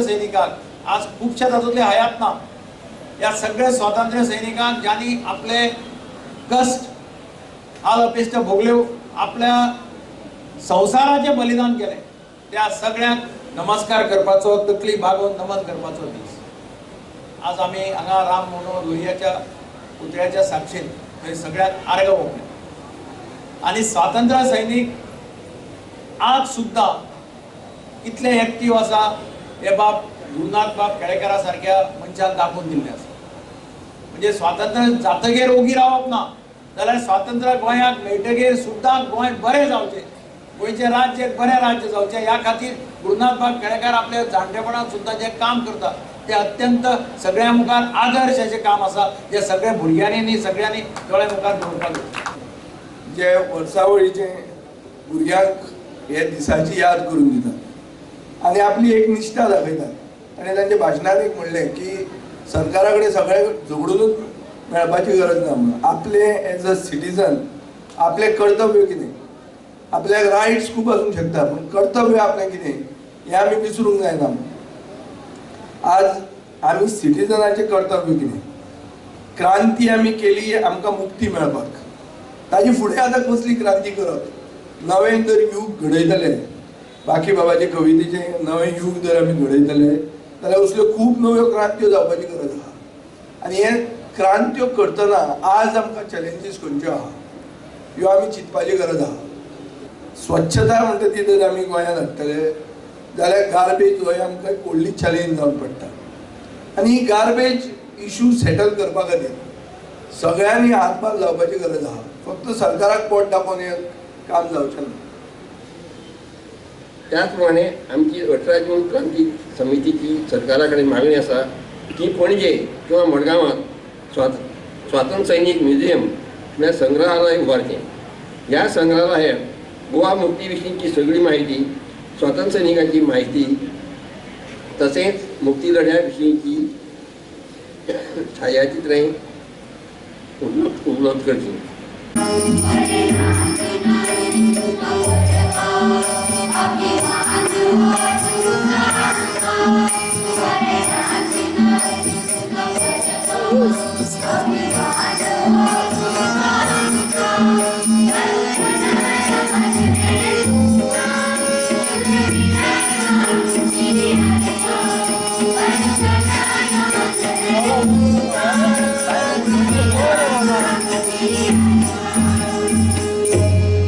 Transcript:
सैनिकांक, आज खुबशे तातूंतले हयात ना, ह्या सगळ्या स्वातंत्र्य सैनिकांक ज्यांनी आपले कश्ट हाल अपेश्ट भोगल्यो, आपल्या संवसाराचें बलिदान केलें, त्या सगळ्यांक नमस्कार करपाचो, तकली बागोवन नमन करपाचो दीस. आज आमी हांगा राम मनोहर लोहियाच्या पुतळ्याच्या साक्षीन थंय सगळ्यांक आर्गां ओंपली. आनी स्वातंत्र्य सैनीक आज सुद्दां कितले एक्टीव आसा हे बाब गुरुनाथ बाब केळेकारा सारक्या मनशान दाखोवन दिल्लें आसा. म्हणजे स्वातंत्र्य जातगीर ओगी रावप ना, जाल्यार स्वातंत्र्य गोंयाक मेळटगीर सुद्दां गोंय बरें जावचें, गोंयचें राज्य एक बरें राज्य जावचें ह्या खातीर गुरुनाथ बाब केळेकार आपल्या जाणटेपणांत सुद्दां जें काम करता तें अत्यंत सगळ्यां मुखार आदर्श अशें काम आसा, जें सगळ्या भुरग्यांनी न्ही सगळ्यांनी दोळे मुखार दवरपाक जाय. जे वर्सावळीचे भुरग्यांक हे दिसाची याद करून दितात आनी आपली एक निश्ठा दाखयतात. आनी तांच्या भाशणान एक म्हणलें की सरकारा कडेन सगळें झगडूनच मेळपाची गरज ना म्हणून, आपलें एज अ सिटीजन आपलें कर्तव्य कितें, आपल्याक रायट्स खूब आसूंक शकता पूण कर्तव्य आपलें कितें हें आमी विसरूंक जायना. आज आमी सिटीजनाचें कर्तव्य कितें, क्रांती आमी केली आमकां मुक्ती मेळपाक, ताजी फुडें आतां कसली क्रांती करप, नवें जर यूग घडयतले, बाकीबाबाचे कवितेचें नवें यूग जर आमी घडयतले जाल्यार असल्यो खूब नव्यो क्रांत्यो जावपाची गरज आसा. आनी हे क्रांत्यो करतना आज आमकां चॅलेंजीस खंयच्यो आहा ह्यो आमी चिंतपाची गरज आहा. स्वच्छता म्हणटा ती जर आमी गोंयांत हाडटले जाल्यार गार्बेज हो आमकां एक व्हडली चॅलेंज जावन पडटा. आनी ही गार्बेज इशू सेटल करपा खातीर सगळ्यांनी हातभार लावपाची गरज आहा, फक्त सरकाराक बोट दाखोवन हें काम जावचें ना. त्याच प्रमाणे आमची 18 जून क्रांती समितीची सरकारा कडेन मागणी आसा की पणजे किंवा मडगांवांत स्वातंत्र्य सैनीक म्युझियम म्हळ्यार संग्रहालय उबारचें. ह्या संग्रहालयात गोवा मुक्ती विशींची सगळी म्हायती, स्वातंत्र्य सैनिकांची म्हायती, तसेच मुक्ती लढ्या विशींची छायाचित्रां उपलब्ध करची.